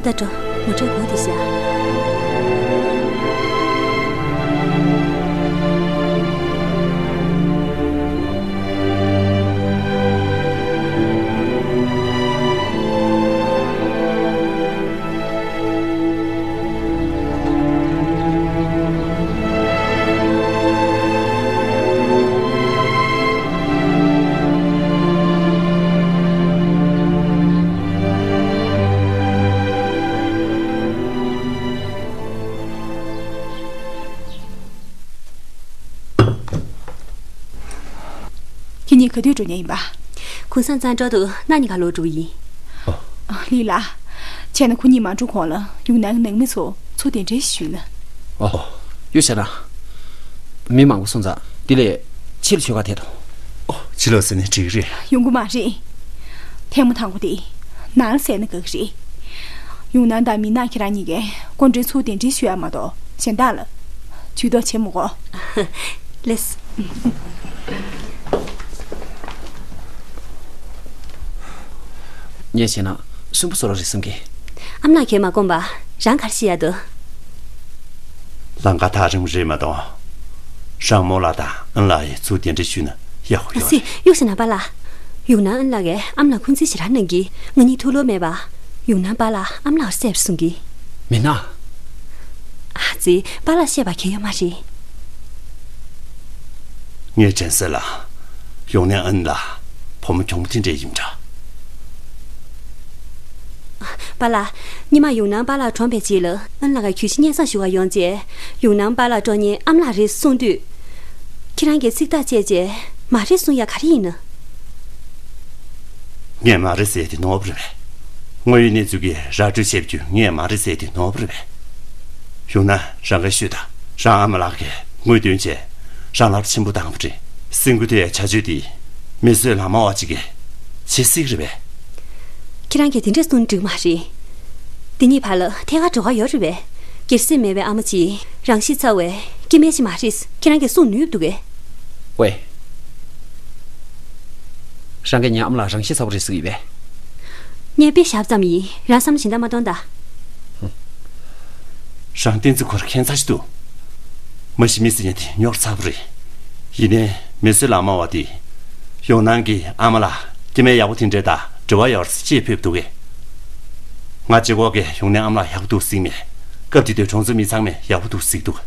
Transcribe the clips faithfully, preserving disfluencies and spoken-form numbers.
ད་འགྲོ། ངོ་སྤྲོད་གོ་དེ་བྱ། ཁྱེད་གཉིས་ག་དུས་འགྲོ་མཁན་ཡིན་པ། གུང་སེང་ཚར་འགྲོ་འདུག་གནངས་ཉིན་ཁ་ལོག་འགྲོ་གི་ཡིན། ཨ། ལི་ལ། བྱས་ན་ཁོ་གཉིས་མ་འགྲོ་གོང་ལ་ཡུང་ནན་གྱི་ནང་མི་ཚོ་ཚུར་གདན་འདྲེན་ཞུས་ན། ཨོ། གཡུ་བྱས་ན། མི་མང་པོ་སོང་ཙང་དེ་ལས་ཕྱི་ལ་བྱོས་ཁ་ཐད་དོ། ཨོ། ཕྱི་ལོགས་ཟེར་ནས་འགྲིག་གི་རེད། ཡོང་གི་མ་རེད། ཐེངས་མ་དང་པོ་དེ་ནང་ལ་ཟེར་ན་དགའ་གི་རེད། ཡུང་ནན་དང་མི་ནག་ཁྱེད་རང་གཉིས་ཀས་སྐུ་མགྲོན་ཚུར་གདན་འདྲེན་ཞུ་ཡ་མ་གཏོགས་གཞན་དག་ལ་ཇུས་གཏོགས་བྱེད་མི་དགོས། ལེས། ངས་བྱས་ན་སུན་པོ་བཟོ་རོགས་རེད་བསམ་གི། ཨ་མ་ལགས་ཁྱེད་མ་དགོངས་པ། རང་ག་རེ་བཤད་ཡ་འདུག་ལམ་ཁ་ཐག་རིང་པོ་རེད་མ་གཏོགས། རང་རྨོ་ལགས་དང་ཨན་ལགས་ཡིས་ཚུར་གདན་འདྲེན་ཞུས་ན་ཡག་པོ་ཡོད་སི། རེད། གཡུག་ཟེར་ན་པཱ་ལགས། ཡུང་ནན་ཨན་ལགས་ཀྱིས་ཨ་མ་ལགས་འཁོན་འཛིན་ཞེ་དྲག་གནང་གི། ང་གཉིས་ཐུགས་བློ་མེད་པ། ཡུང་ནན་པཱ་ལགས་ཨ་མ་ལགས་ལ་བསད་པ་གསུང་གི། མི་ན། ཨ་ཙི། པཱ་ལགས་བཤད་པ་གལ་ཡོད་མ་རེད། ངས་དྲན་གསོ་ལ། ཡོང་ནས་ཨན་ལ་བུ་མོ་གྱོང་པོ་དེ་འདྲས་ཡིན་འདྲ། པཱ་ལགས། ཉི་མ་ཡུང་ནན་པཱ་ལགས་གྲོངས་པའི་རྗེས་ལ་ཨན་ལགས་ཀྱིས་གྱོད་གཞི་སྙན་སེང་ཞུ་བར་ཡོང་རྗེས། ཡུང་ནན་པཱ་ལགས་དཀྲོག་མཁན་ཨ་མ་ལགས་རེད་གསུངས་དུས། ཁྱེད་རང་གིས་ཚིག་ཐག་བཅད་རྗེས་མ་རེད་གསུང་ཡ་ག་རེ་ཡིན་ན། ངས་མ་རེད་ཟེར་དེ་ནོར་བ་རེད་པས། དངོས་ཡོད་གནས་ཚུལ་གྱིས་ར་སྤྲོད་བྱས་པ་བརྒྱུད་ངས་མ་རེད་ཟེར་དེ་ནོར་བ་རེད་པས། ཡང་ན་རང་གིས་ཤོད་དང་། རང་ཨ་མ་ལགས་ཀྱིས་དངོས་སྟོན་བྱས། རང་ལ་ཆེན་པོ་བཏང་བ་རེད། སེམས་འགུལ་ཐེབས་ཡ་བྱ་སྤྱོད་དེ་མི་གསོད་ལག་དམར་བ་ཅིག་གིས་བྱེད་སྲིད་ཀྱི་རེད་པས། ཁྱེད་རང་གིས་དེ་འདྲས་གསུང་འགྲིག་མ་རེད། འདི་གཉིས་བར་ལ་ཐད་ཀར་འབྲེལ་བ་ཡོད་རེད་པས། སྒེར་སེམས་མེད་པའི་ཨ་མ་ཅིག་རང་ཤི་ཚར་བའི་སྐྱེ་དམན་ཞིག་མ་རེད། ཁྱེད་རང་གིས་གསུང་ནུས་འདུག་གས། ཝེ། རང་གིས་ངའི་ཨ་མ་ལགས་རང་ཤི་ཚར་བ་རེད་ཟེར་གྱི་ཡོད་པས། ངས་དཔེ་བཞག་ཙམ་ཡིན། རང་བསམ་བློ་གཞན་དག་མ་གཏོང་དང་། རང་བསྟན་འཛིན་ཁོར་ཁྱད་མཚར་ཞིག་འདུག་མ་གཞི་མི་ཟེར་མཁན་དེ་རྙོག་ཚ་པོ་རེད། ཡིན་ནའི་མི་གསོད་ལག་དམར་བ་དེ་ཡོང་ནན་གྱི་ཨ་མ་ལགས་སྐྱེ་དམན་ཡག་པོ་དེ་འདྲས་དང་འབྲེལ་བ་ཡོད་རེད་ཅེས་ཕེབས་འདུག་གས། ང་གཅིག་པོ་གིས་ཡོང་ནན་ཨ་མ་ལགས་ཡག་པོ་འདུག་གཟིགས་མེད། སྐབས་དེ་དུས་གྲོང་ཚོའི་མི་ཚང་མས་ཡག་པོ་འདུག་གཟིགས་འདུག་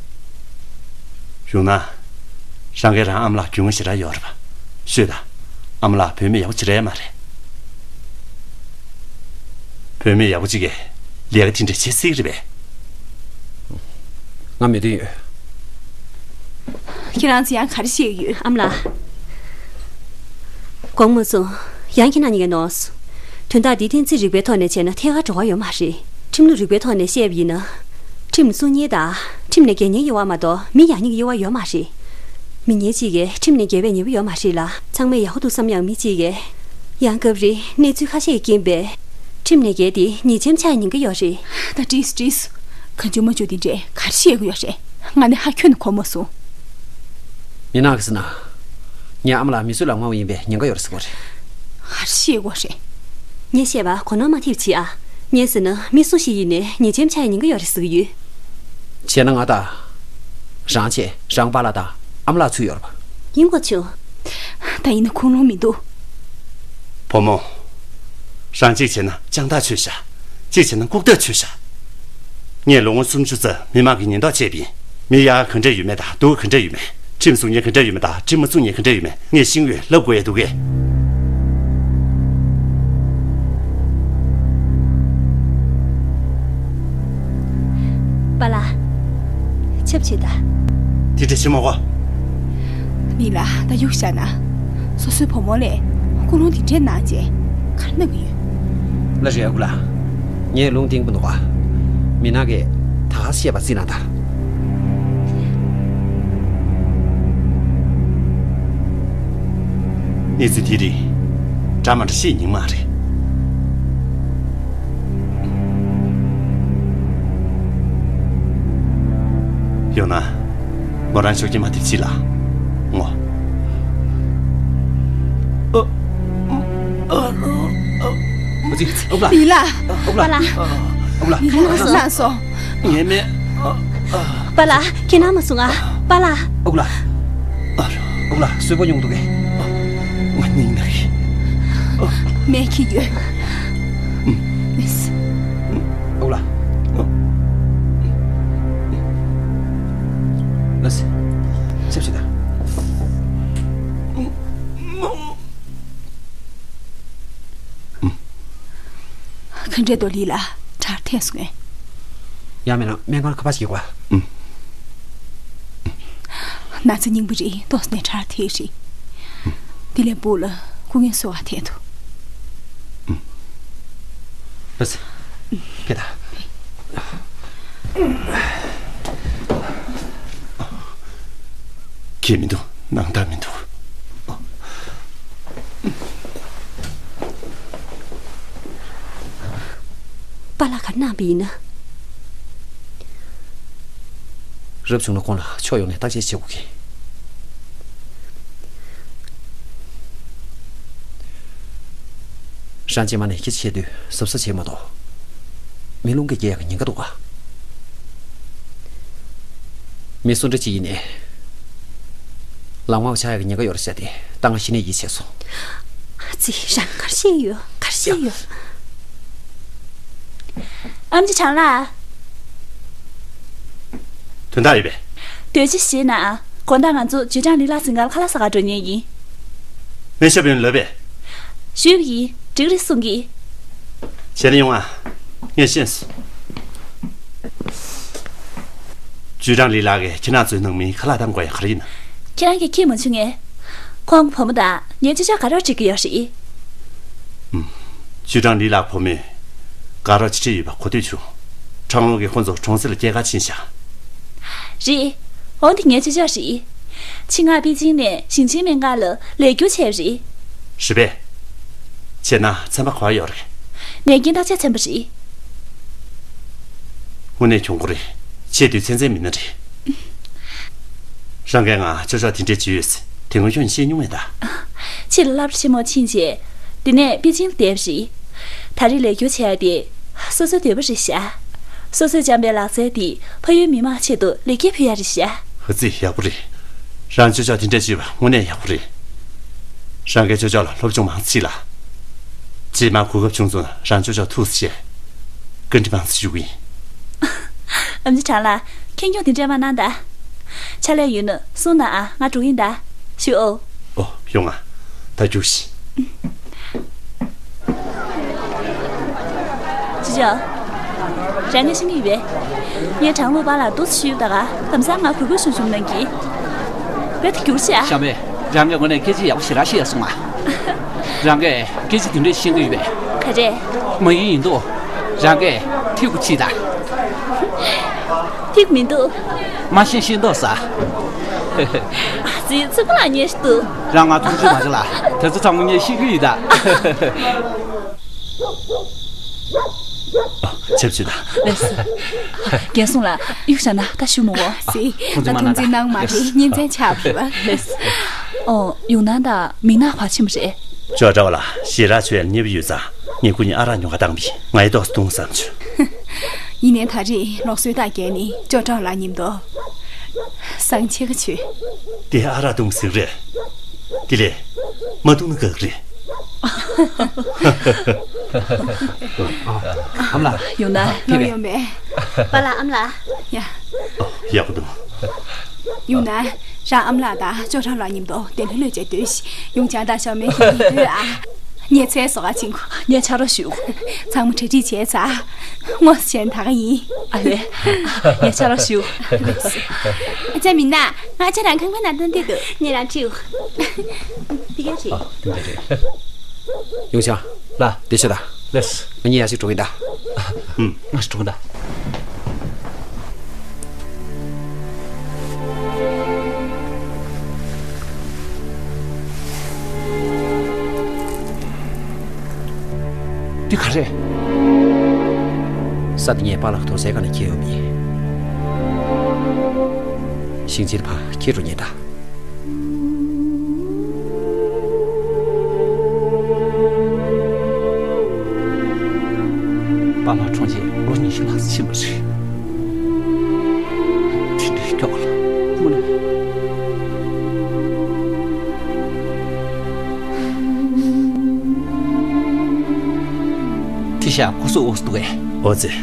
ཡང་ན། རང་གིས་རང་ཨ་མ་ལགས་རྒྱུས་མངའ་ཞེ་དྲག་ཡོད་རེད་པ། ཤོད་དང་། ཨ་མ་ལགས་བུད་མེད་ཡག་པོ་ཅིག་རེད་མ་རེད། བུད་མེད་ཡག་པོ་ཅིག་གིས་ལས་ཀ་དེ་འདྲ་བྱེད་སྲིད་ཀྱི་རེད་པས། ང་མོས་མཐུན་ཡོད། ཁྱེད་རང་ཚོ་ཡང་ག་རེ་བཤད་ཡོད། ཨ་མ་ལགས། དགོངས་མ་ཚོམས། ཡང་ཁྱེད་རང་གཉིས་ཀས་ནོར་སོང་། དོན་དག་འདི་བསྟན་རྩིས་རིག་པའི་ཐོག་ནས་བྱས་ན་ཐད་ཀར་འབྲེལ་བ་ཡོད་མ་རེད། ཁྲིམས་ལུགས་རིག་པའི་ཐོག་ནས་བཤད་པ་ཡིན་ན། ཁྲིམས་བསྲུང་མཁན་དང་ཁྲིམས་ནས་འགལ་མཁན་གྱི་དབྱེ་བ་མ་གཏོགས་མི་ཡག་ཉེས་ཀྱི་དབྱེ་བ་ཡོད་མ་རེད། མི་ངན་གཅིག་གིས་ཁྲིམས་ནས་འགལ་བའི་ཉེས་པ་ཡོད་མ་རེད་ལ། ཚང་མས་ཡག་པོ་འདུག་བསམ་ཡག་མི་གཅིག་གིས། ཡང་སྐབས་རེ་གནས་ཚུལ་ཁ་ཤས་ཀྱི་རྐྱེན་པས། ཁྲིམས་ནས་འགལ་ཏེ་ཉེས་ཆད་ཆགས་ཡ་ཉེན་ཁ་ཡོད་རེད། ད་འགྲིགས་སོང་འགྲིགས་སོང་། གང་བྱུང་མང་བྱུང་དེ་འདྲས་ག་རེ་བཤད་ཀྱི་ཡོད་རེད། ང་ནི་ཧ་ཁྱོན་ནས་གོ་མ་སོང་། མི་ནག་གིས་ཟེར་ན། ངའི་ཨ་མ་ལགས་མི་གསོད་ལག་དམར་བ་ཡིན་པའི་ཉེན་ཁ་ཡོད་རེད་ཟེར་གྱི་ཡོད་རེད། ག་རེ་བཤད་ཀྱི་ཡོད་རེད། ངས་བཤད་པ་གོ་ནོར་མ་ཐེབས་བྱེད་ཨ། ངས་ཟེར་ན་མི་སུ་ཞིག་ཡིན་ནའི་ཉེས་ཆད་ཆགས་ཡ་ཉེན་ཁ་ཡོད་རེད་ཟེར་གྱི་ཡོད། བྱས་ན་ང་དང་། རང་བྱས། རང་པཱ་ལགས་དང་ཨ་མ་ལགས་ཚུར་ཡོང་རོགས། ཡིན་གོ་ཆུང་། ད་ཡིན་ན་ཁུངས་ལུང་མི་འདུག་བུ་མོ། རང་གཅིག་བྱས་ན་སྤྱང་ཐག་ཆོད་ཤག་གཅིག་བྱས་ན་ལྐུགས་ཐག་ཆོད་ཤག་ངས་ལོ་ངོ་སུམ་ཅུ་ཙམ་མི་མང་གི་ཉེན་རྟོག་བྱས་པ་ཡིན། མི་ཡག་ག་འདྲ་ཡོད་མེད་དང་སྡུག་ག་འདྲ་ཡོད་མེད། ཁྲིམས་བསྲུང་མཁན་ག་འདྲ་ཡོད་མེད་དང་ཁྲིམས་མ་བསྲུང་མཁན་ག་འདྲ་ཡོད་མེད་ངས་ཤེས་ཀྱི་ཡོད། ལབ་དགོས་ཡ་འདུག་གས། པཱ་ལགས། ཆབ་ཆེ་ད། དེ་འདྲ་བྱེད་མ་དགོས། ལི་ལ་ད་གཡུག་བཞག་ན། སོ་སོའི་བུ་མོ་ལ་ཀུན་སློང་དེ་འདྲས་གནང་བྱས་ག་རེ་གནང་གི་ཡོད། ལ་རེ་ཨ་ཁུ་ལགས། ངས་ལུང་བསྟན་གྱི་མི་འདུག་ག་མི་ནག་གིས་ད་ག་བཤད་པ་རྩིས་གནང་དང་། གནས་ཚུལ་དེ་རིགས་འདྲ་མ་འདྲ་བཤད་སྙིང་མ་རེད། ཡང་ན། མོ་རང་ཤོག་གི་མ་ཐེབས་ཅི་ལ། ངོ་། ཨ། ཨ། ཨ། ཨ། ཨ། ཨ། ཨ། ཨ། ཨ། ཨ། ཨ། ཨ། ཨ། ཨ། ཨ། ཨ། ཨ། ཨ། ཨ། ཨུ་ལ། ཡིན་ལ་སོང་། ངས་མེད། ཨ། ཨ། པཱ་ལགས། ཁྱེད་ན་མ་སོང་ཨ། པཱ་ལགས། ཨུ་ལ། ཨ། ཨུ་ལ་གསོན་པོ་ཉུང་འདུག་གས། ང་སྙིང་ན་གི། མེད་ཀྱི་ཡོད། ཨུ་ལ། ལ་སི། ཆབ་ཞིག་དང་། ག་འདྲས་དོ། ལི་ལ་གྲར་ཐལ་སོང་ངས། ཡང་མིན་ན་སྨན་ཁང་ཁ་པར་ཞིག་བ། ཨུམ། ན་ཚ་སྙིང་པོ་རེད། ཏོག་ཙམ་ནས་གྲར་ཐལ་རེད། དེ་ལས་སྤུ་ལ་སྐུ་ངལ་གསོ་བ་ཐལ་འདུག། ཨུམ། ལ་སི། ཁྱེད་ད། ཁྱེད་མི་འདུག། ནང་ལྟར་མི་འདུག། པཱ་ལགས་ག་གནང་བ་ཡིན་ན། རབ་བྱུང་ན་ཁོང་ལ་ཕྱོགས་ཡོངས་ནས་བརྟག་དཔྱད་བྱེད་དགོས་ཀྱི། རང་རྗེས་མ་ནས་སྐད་ཆ་བཤད་དུས་གཟབ་གཟབ་བྱེད་མ་གཏོགས། མི་རླུང་གིས་སྐྱེལ་ཡག་གི་ཉེན་ཁ་འདུག་ག། མི་སུ་འདྲ་ཅིག་ཡིན་ནའི། ལག་དམར་བ་ཆགས་ཡག་གི་ཉེན་ཁ་ཡོད་རེད་ཟེར་ཏེ་ད་ང་གཞི་ནས་ཡིད་ཆེས་སོང་། ཨ་ཙི། རང་ག་རེ་བཤད་ཡོད། ག་རེ་བཤད་ཡོད། ཨེམ་ཆི་ཁྲང་ལགས། དོན་དག་ཡོད་པས། འདོད་ཆེ་ཞེ་ན། དགོང་དག་ང་ཚོ་ཅུས་ཀྲང་ལི་ལགས་སེང་གེ་ལ་ཁ་ལག་ཟ་གར་འགྲོ་མཁན་ཡིན། ངས་ཞབས་ཡོན་ལབ་པས། ཞུས་པ་ཡིན། འགྲིག་རེད་གསུང་གི། བྱས་ན་ཡོང་ཨ། ངས་ཤེས་སོང་། ཅུས་ཀྲང་ལི་ལགས་ཀྱིས་ཁྱེད་རང་ཚོའི་ནང་མིའི་ཁ་ལག་བཏང་དགོས་ཡ་ག་རེ་ཡིན་ན། ཁྱེད་རང་གིས་ཁྱེད་མ་བྱུང་ངས། ཁོང་གི་བུ་མོ་དང་ངའི་ཅོ་ཅོ་དགའ་རོགས་བྱེད་ཀྱི་ཡོད་རེད། ཨུམ། ཅུས་ཀྲང་ལི་ལགས་བུ་མོས་དགའ་རོགས་བྱེད་འདོད་ཡོད་པ་གོ་ཐོས་བྱུང་། ཁྲང་ལུང་གིས་ཁོ་ཚོ་གྲོང་གསེབ་ལ་སྐྱེལ་ག་ཕྱིན་ཤག། རེད། འོ་དེ་ངའི་ཅོ་ཅོ་རེད། ཕྱི་ནང་པེ་ཅིང་ནས་ཞིང་ཆེན་སྨན་ཁང་ལ་ལས་སྒྱུར་བྱས་པ་རེད། རེད་པས། བྱས་ན་ཚན་པ་ག་པར་ཡོད་རེད། ནད་ཀྱི་བརྟག་དཔྱད་ཚན་པ་རེད། དངོས་གནས་གྱོང་པོ་རེད། ཆེས་དུས་ཚན་རྩལ་མི་སྣ་རེད། རང་གིས་ང་ཅོ་ཅོ་དེ་འདྲས་བྱས་ཡོད་ཟེར་དེ་སྔོན་ཁྱོན་ནས་བཤད་མྱོང་མེད་ད། ཕྱི་ལ་སློབ་གྲྭ་ཆེན་མོར་ཕྱིན་རྗེས། དེ་ནས་པེ་ཅིང་ལ་བསྡད་པ་རེད། ད་རེས་ལས་སྒྱུར་བྱས་ཏེ། སོ་སོའི་འདོད་པ་རེད་ཤག། སོ་སོས་བཅངས་པའི་ལག་རྩལ་དེ་ཕ་ཡུལ་མི་མང་ཆེད་དུ་ལེགས་སྐྱེས་ཕུལ་ཡ་རེད་ཤག། ཨ་ཙི། ཡག་པོ་རེད། རང་ཅོ་ཅོ་དེ་འདྲས་བྱས་པ་དངོས་གནས་ཡག་པོ་རེད། རང་གིས་ཅོ་ཅོ་ལ་སློབ་སྦྱོང་མང་ཙམ་བྱེད་ལ། རྗེས་མ་གོ་སྐབས་བྱུང་ཙང་རང་ཅོ་ཅོ་ཐུགས་སུ་ཆེ། བཀའ་འདྲི་མང་ཙམ་ཞུ་གི་ཡིན། ཨེམ་ཆི་ཁྲང་ལགས། ཁྱེད་སྐྱོན་དེ་འདྲས་མ་གནང་ད། ཕྱག་ལས་ཡོད་ན་གསུངས་གནང་ཨ། ང་འགྲོ་གི་ཡིན་ད། བཞུགས་ཨོ། ཨོ། ཡོང་ང་། ད་རྒྱུགས་ཤིག། ཅོ་ཅོ། རང་ངས་ཤེས་ཀྱི་ཡོད་པས། ངས་ཁྲང་ལུང་པ་ལ་འདུག་སེ་ཞུས་ཡོད་ད་ག། ལམ་སང་ང་གུས་གུས་ཞུམ་ཞུམ་གནང་གི། བེད་ཐུ་རྒྱུགས་ཤིག་ཨ། ཞང་པས། རང་གིས་དངོས་གནས་སྐད་ཆ་ཡག་པོ་ཞེ་དྲག་བཤད་སོང་ཨ། རང་གིས་སྐད་ཆ་དེ་འདྲས་ཤེས་ཀྱི་ཡོད་པས། ག་རེ། མ་ཡིན་ཡིན་མདོག། རང་གིས་ཐིག་པོ་ཅིག་དང་། ཐིག་མི་འདུག། མ་ཤེས་ཤེས་མདོག་ཟ། ཨ་ཙི། ཚིག་པ་ལ་ཉེས་ཤིག་འདུག། རང་ང་ཐུགས་རྗེ་མ་བྱ་ལ། དེ་ཚོ་ཚང་མ་ངས་ཤེས་ཀྱི་ཡོད་ད། ཆབ་ཆུ་དང་། ལགས་སོ། རྒན་སོང་ལ་གཡུག་བཞག་ན་ད་ཞུ་མོ་གོ། སི། ང་ཐུགས་རྗེ་མ་གནང་ད། ཐུགས་རྗེ་མ་གནང་། ཉིན་མཚན་ཆགས་པ་རེད་པ། ལགས་སོ། ཨོ། ཡོང་ན་ད་མིག་ནག་བ་ཆེན་པོ་རེད། ཅོ་ཅོ་ལ་ཞེ་དྲག་ཆོས་ལ་མཉེས་པོ་ཡོད་ཙང་ངས་ཁོ་གཉིས་ཨ་རག་ཉོ་ག་བཏང་བས་ང་ཡི་ཏོག་ཙམ་བཏུང་བསམ་བྱུང་། ཡིན་ནའི་ད་རེས་ལུགས་སྲོལ་དང་འགལ་ནི་ཅོ་ཅོ་ལ་ཉིན་ཐོ། བཟང་ཆེ་ག་ཆོས། དེ་ཨ་རག་བཏུང་ཟིག་རེད། དེ་ལས། མ་བཏུང་ན་དགའ་གི་རེད། ཨ་མ་ལགས། ཡོང་ན། ཨ། ཕེབས་པས། ཡོང་མེད། པཱ་ལགས། ཨ་མ་ལགས། ཡ། ཨོ། ཡག་པོ་འདུག། ཡོང་ན། རང་ཨ་མ་ལགས་དང་ཅོ་ཅོ་ལགས་མཉམ་དུ་དེ་ལྷོད་ལྷོད་བྱས་སྡོད་ཤིག། ཡུང་ཆང་དང་ཞའོ་མེ་ཁྱེད་གཉིས་སྡོད་ཨ། ངས་ཚལ་བཟོ་ག་ཕྱིན་གོ། ངས་ཕྱག་རོགས་ཞུ། ཚང་མ་གྲ་སྒྲིག་བྱས་ཚར། དངོས་སུ་བྱས་ན་ད་ག་ཡིན། ཨ་ལེ། ངས་ཕྱག་རོགས་ཞུ། ཨ་ཅག་མིན་ན། ང་ཨ་ཅག་རང་ཁང་པའི་ནང་བཏང་བསྡད་འདུག། ངས་རང་ཁྲིད། འདི་ག་རེད། ཨ། འདི་འདྲ་རེད། ཡུང་ཆང་། ལགས། འདི་ཤོད་ད། ལགས། ང་གཉིས་ཡར་ཅིག་འགྲོ་གི་ཡིན་ད། ཨུམ། ང་ཞིག་འགྲོ་གི་ཡིན་ད། འདི་ག་རེད། ས་འདི་ངས་པཱ་ལགས་ཀྱི་དུར་སའི་སྒང་ནས་ཁྱེར་ཡོང་བ་ཡིན། ཞིང་ཆེན་ཕར་ཁྱེར་འགྲོ་མཁན་ད། པཱ་ལགས་འཁྲུངས་རྗེས་ ལོ་ཉི་ཤུ་ལྷག་ཕྱིན་པ་རེད། དེ་འདྲའི་སྐྱོ་ག་ལ་དངོས་གནས། དེ་ཤ་ཁོ་སུ་འོ་སྟུ་གས། ཨོ་ཙི།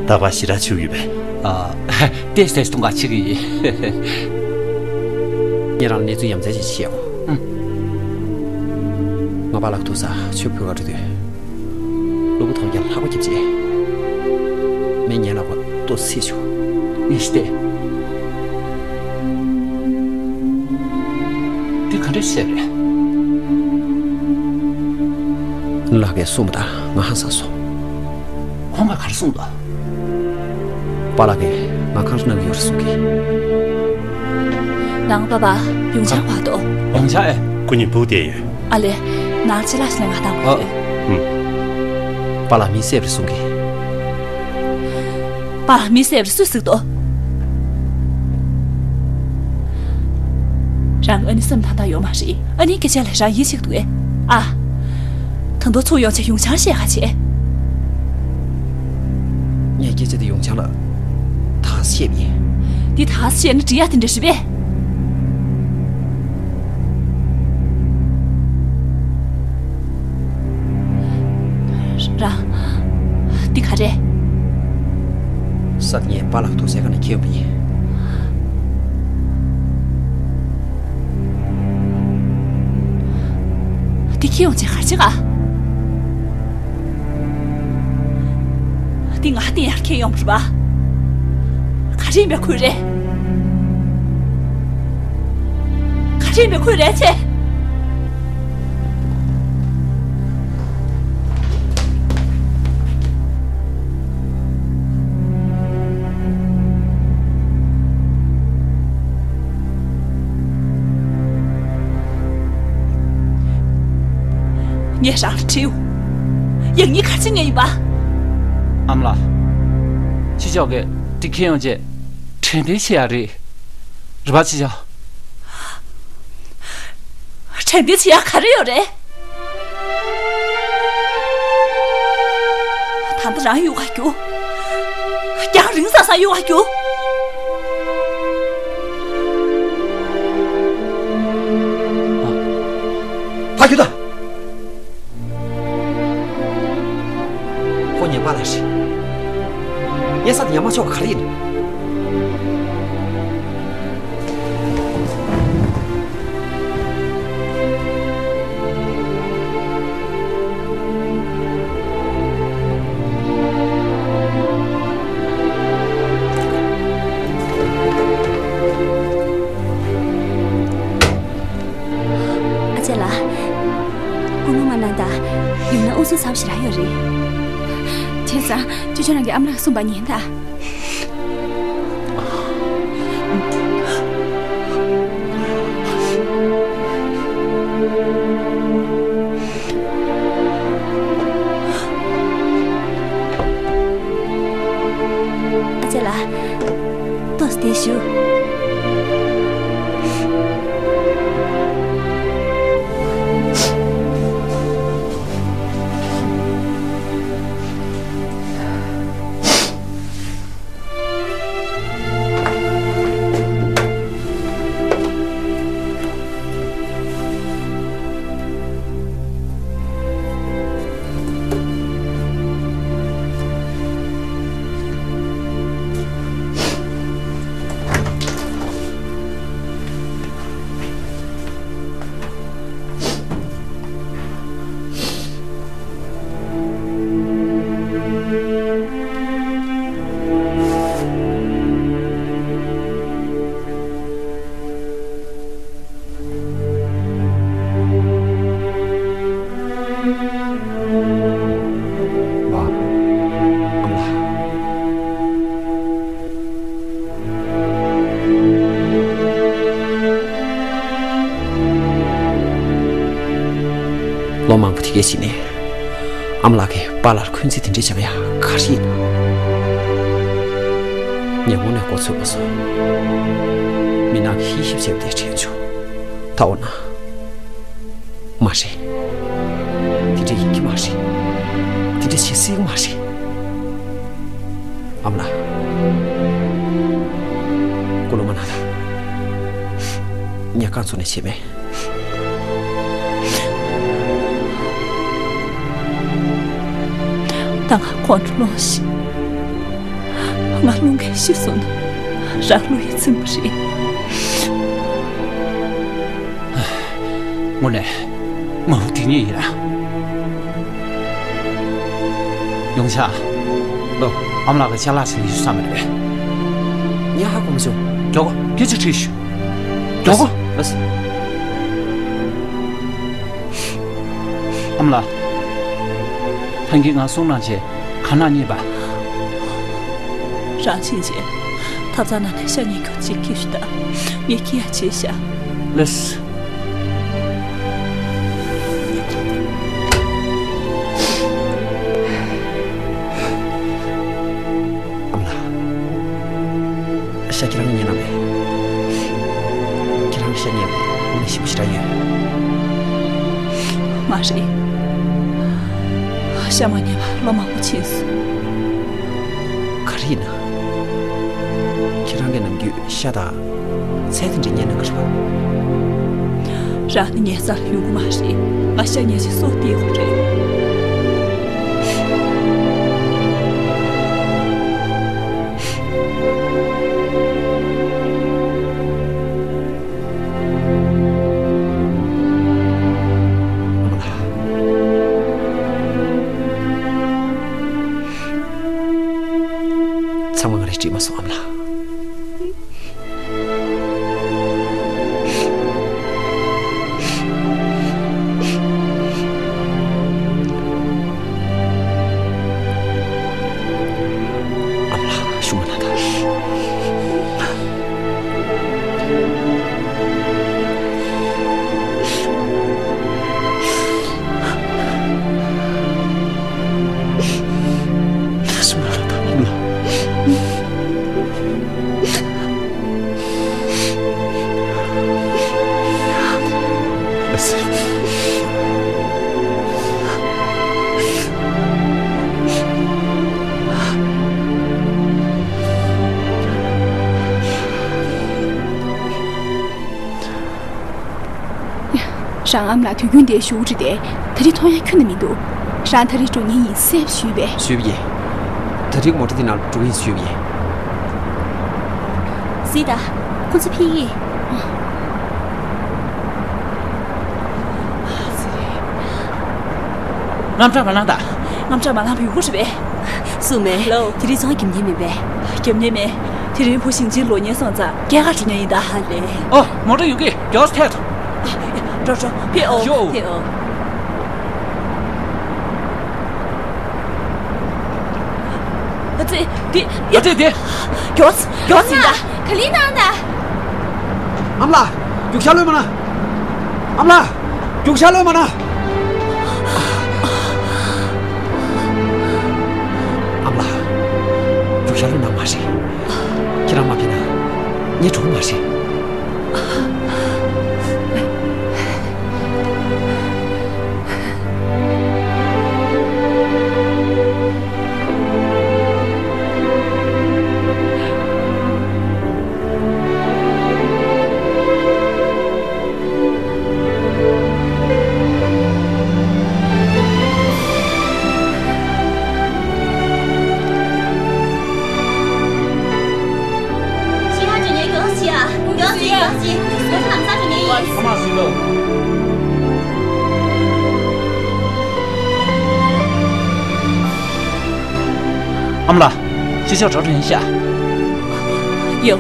ད་བ་ཞི་ར་ཆུ་ཡོད་པས། ཨ། ཏེས་ཏེས་གཏོང་ག་ཆི་གི་ཡིན། ངས་རང་ལ་གནས་ཚུལ་ཡ་མཚན་ཅིག་བཤད་ཡོང་། ཨང་། ང་པཱ་ལགས་ཐུག་ས་ཆུ་ཕུ་ག་འགྲོ་དུས། གློ་བུར་ཐོག་རྒྱ་ལྷག་པ་རྒྱབ་རྗེས། མི་ངན་ལག་པ་ལྟོ་སྲིད་བྱུང་། ཨིན་ཏེ། འདི་ག་འདྲ་བཤད་རེད། ལགས་ཀྱིས་གསུངས་པ་དང་ང་ཧང་སངས་སོང་། ཁོང་ག་ག་རེ་གསུངས་འདུག་པཱ་ལགས་ཀྱིས་ང་གང་རེ་གནང་གི་ཡོད་རེད་གསུང་གི། ནང་པ་པ་ཡོང་ཆང་བ་དོ། ཡོང་ཆང་ཨེ། ཁོ་གཉིས་སྦུག་བསྡད་ཡོད། ཨ་ལེ། ནང་ཕྱི་ལ་ཕྱི་ལ་ང་དང་གོ་ཡོད། ཨུམ། པཱ་ལགས་མི་བསད་རེད་གསུང་གི། པཱ་ལགས་མི་བསད་རེད་སུས་གཟིགས་དོ། རང་ཨ་ནི་སེམས་ཐང་ཐང་ཡོད་མ་རེད། ཨ་ནི་སྐད་ཆ་ལ་རང་ཡིད་ཆེས་འདུག་ཨེ། ཨ། ད་དུང་ཚུར་ཡོང་ཆ་ཡོང་ཆང་བཤད་ག་བྱེད། ངས་སྐད་ཆ་དེ་ཡོང་ཆང་ལ་ཐག་བཤད་པ་ཡིན། འདི་ཐག་བཤད་ན་འགྲིག་ཡ་དེ་འདྲ་རེད་པས། རང་། འདི་ག་རེད། གསར་ངས་པཱ་ལགས་ཐུག་སའི་ཁ་ནས་ཁྱེར་ཡོང་པ་ཡིན། འདི་ཁྱེར་ཡོང་བྱས་ག་རེ་བྱེད་ག་འདི་ང་བསྟན་ཡར་ཁྱེར་ཡོང་བ་རེད་པ། ག་རེ་ཡིན་པའི་ཁུལ་རེད། ག་རེ་ཡིན་པའི་ཁུལ་རེད་ཆེ། ངས་རང་ལ་དྲིས། ཡང་སྙིང་ག་ཚོད་ངས་ཡིན་པ། ཨ་མ་ལགས། ཕྱི་ཕྱོགས་ཀྱི་འདི་ཁྱེར་ཡོང་བྱས་དྲན་རྟེན་བྱེད་ཡག་རེད། རེད་པ་ཕྱི་ཕྱོགས། དྲན་རྟེན་བྱེད་ཡག་ག་རེ་ཡོད་རེད། ད་ལྟ་རང་གཡུག་ག་རྒྱུག་རྒྱང་རིང་ས་ས་གཡུག་ག་རྒྱུག་ཕ་རྒྱུག་ད། ཁོ་ངའི་པཱ་ལགས་རེད། ངས་ས་དེ་ཉར་མ་ཆོག་པ་ག་རེ་ཡིན། ཨ་ཅེ་ལགས། སྐུ་ངོ་མ་གནང་དང་། ཡུལ་ན་ཨུ་ཚུགས་ཚབས་ཞེ་དྲག་ཡོད་རེད། བྱས་ཙང་ཅོ་ཅོ་རང་གི་ཨ་མ་ལགས་གསུངས་པ་ཉན་དང་། ཨ་ཅེ་ལགས། ཏོག་ཙམ་བསྡད་ཞུ། ལོ་མང་པོ་དེ་གའི་ཕྱི་ནས་ཨ་མ་ལགས་ཀྱིས་པཱ་ལགས་ལ་འཁོན་འཛིན་དེ་འདྲ་བྱེད་ཡག་ག་རེ་ཡིན། ངས་དངོས་གནས་མགོ་ཚོས་པ་སོང་། མི་ནག་གིས་ཧི་ཧི་བྱས་པ་དེ་དྲན་བྱུང་། ད་འོ་ན། མ་རེད། དེ་འདྲ་ཡིན་གྱི་མ་རེད། དེ་འདྲ་བྱེད་སྲིད་ཀྱི་མ་རེད། ཨ་མ་ལགས། སྐུ་ལུང་མ་གནང་དང་། ངས་རྐང་བཙུགས་ནས་བྱས་མེད། ད་ང་ཁོང་ཁྲོ་ལངས་ཤིང་། ང་རླུང་གིས་ཤི་སོང་ན་རང་བློ་ཡི་ཚིམ་པ་རེད། དངོས་གནས་ངོ་བོ་དེ་ཉིད་ཡིན་ལ། ཡོང་ཤག་ལོ། ཨ་མ་ལགས་ཀྱི་ཅ་ལག་ཕྱིན་ཡོད་བསམ་མེད་པས། ངས་ཧ་གོ་མ་བྱུང་། མགྱོགས་པོ་སྐད་ཆ་དྲིས་ཤོག་མགྱོགས་པོ། ལགས་སོ། ཨ་མ་ལགས། ཐང་གིས་ང་གསུང་གནང་བྱས་ག་ན་རྙེད་པ། རང་ཕྱིན་བྱས་ཐབ་ཚང་ནང་ནས་ཤ་ཉེ་སྐྱོར་གཅིག་ཁྱེར་ཤོག་དང་། ངས་ཁྱེར་ཡ་བྱས་ཤག་ལགས་སོ། ཨ་མ་ལགས། ཤ་ཁྱེད་རང་ཉོས་ན་མེད། ཁྱེད་རང་ཤ་ཉོས་པས་དངོས་གནས་ཞིམ་པོ་ཞེ་དྲག་ཡོད། མ་རེད། ཤ་མ་ཉོས་པ་ལོ་མང་པོ་ཕྱིན་སོང་། ག་རེ་ཡིན་ན། ཁྱེད་རང་གིས་ནམ་རྒྱུན་ཤ་དང་། ཚལ་དེ་འདྲ་ཉོས་གནང་གི་རེད་པ། རང་ནི་ངའི་རྩར་ཡོང་གི་མ་རེད། ང་ཤ་ཉོས་བྱས་སྲོག་བསྡོས་དགོས་རེད། ཨ་མ་ལགས། ཚང་མ་ང་རས་བྲིས་མ་སོང་། ཨ་མ་ལགས། ཨ་མ་ལགས། ཤུགས་མ་གནང་དང་། ཤུགས་མ་གནང་དང་། ཨ་མ་ལགས། རང་ཨ་མ་ལགས་དུས་རྒྱུན་འདིར་བཞུགས་རེད་དེ། ད་རེས་མཐོང་ཡ་ཁྱོན་ནས་མི་འདུག་རང་ད་རེས་འགྲོ་མཁན་ཡིན་གསལ་པོ་ཞུས་པས། ཞུས་པ་ཡིན། ད་རེས་མོ་ཊ་འདི་ནང་འགྲོ་གི་ཡིན་ཞུས་པ་ཡིན། གཟིགས་དང་། ཁོ་ཚོ་ཕེབས་ཀྱི། དངངས་སྐྲག་མ་ལངས་དང་། དངངས་སྐྲག་མ་ལངས་པའི་ཡོང་གི་རེད་པས། སུ་མེད། ལོ། དེ་རིང་ཚོང་རྒྱབ་མཁན་མིན་པས། རྒྱབ་མཁན་མེད། དེ་རིང་བུ་ཞིང་ཆེན་ལོ་ཉེས་སོང་ཙང་སྐྱེལ་གར་འགྲོ་མཁན་ཡིན་ད། ཧ་ལས། ཨོ། མོ་ཊ་ཡོང་གི། མགྱོགས་ཐད། འགྲོ་འགྲོ། ཕེབས་ཨོ། ཡོ། ཕེབས་ཨོ། ཨ་ཙི། དེ། ཨ་ཙི་དེ། མགྱོགས་མགྱོགས་ཟིན་ད། ག་ལེར་གནང་དང་། ཨ་མ་ལགས། རྒྱུག་ཤར་ལོས་མ་གནང་། ཨ་མ་ལགས། རྒྱུག་ཤར་ལོས་མ་གནང་། ཨ་མ་ལགས། རྒྱུག་ཤར་ལོས་གནང་མ་རེད། ཁྱེད་རང་མ་ཕེབས་ན་ངས་འགྲོ་གི་མ་རེད། ཤིང་ཧྭ་འགྲོ་མཁན་མགྱོགས་ཤིག་ཨ། མགྱོགས་ཤིག་མགྱོགས་ཤིག་མོ་ཊ་ལམ་སང་འགྲོ་མཁན་ཡིན། ཨ་མ་ཟིན་ལོ། ཨ་མ་ལགས། ཤི་ཤོག་གྲོགས་རེད་ཤག་ཡོ།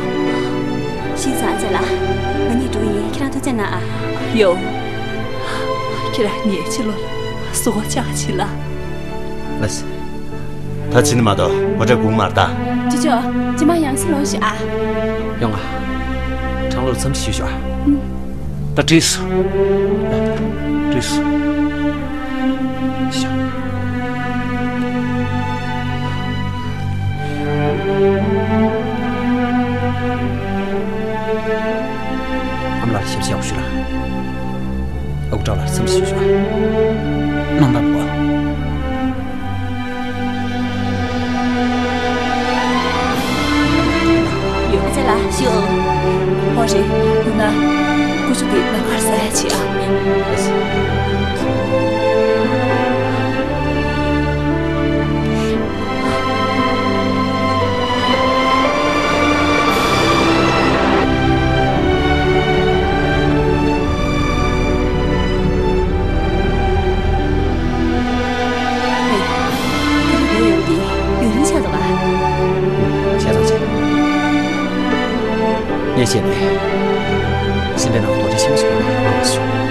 ཤིང་བཟང་ཚེ་ལ། ང་གཉིས་འགྲོ་ཡིན། ཁྱེད་རང་ཐུགས་རྗེ་གནང་ཨ། ཡོ། ཁྱེད་རང་གཉིས་ཕྱི་ལོགས་ལ་གཟུགས་པོ་བཅག་ཕྱིན་ལ། ལགས་སེ། ད་ཕྱིན་ནི་མ་གཏོགས་མོ་ཊ་སྒུག་མར་ད། ཅི་ཅོ། ཅི་མ་ཡང་སེ་ལོག་ཤིག་ཨ། ཡོང་ང་། གྲང་ལོར་མཚམས་ཤིག་ཞུ་ཤོག་ཨ། ཨུམ། ད་བྲིས་སོ། བྲིས་སོ། ཤ། ཨ་མ་ལགས་ལ་ཞབས་ཕྱི་ཡག་པོ་ཞུ་ལ། ཨ་ཁུ་ཀྲང་ལ་སེམས་ཤིག་ཞུ་ལ། གནང་དང་པོ། ཀུ་ཅོ་དེ་ལ་ཁར་ཟ་ཡ་བྱེད་ཨ། ཁྱེད་རང་ཆེ། ངས་བཤད་པས། སེམས་པའི་ནང་དུ་རྡོ་རྗེ་ཆེན་པོ་ཞིག་ཡོད་པའི་དབང་དུ་སོང་།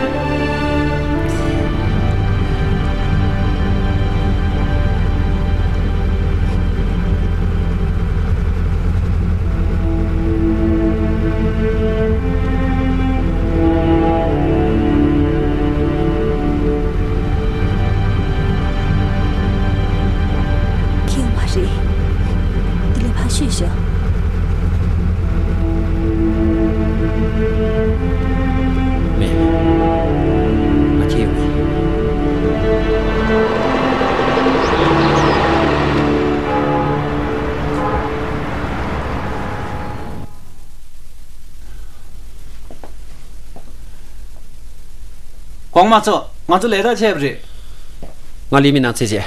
ཁེངས་པ་རེད། དེ་ལས་ཕར་ཤོད་ཤོག། མེད། ང་ཁྱེད་ཡོང་གི། གོང་མ་ཚོ། ང་ཚོ་ལས་ཀ་བྱས་པ་རེད། ང་ལི་མི་ནང་ཚེ་བྱས་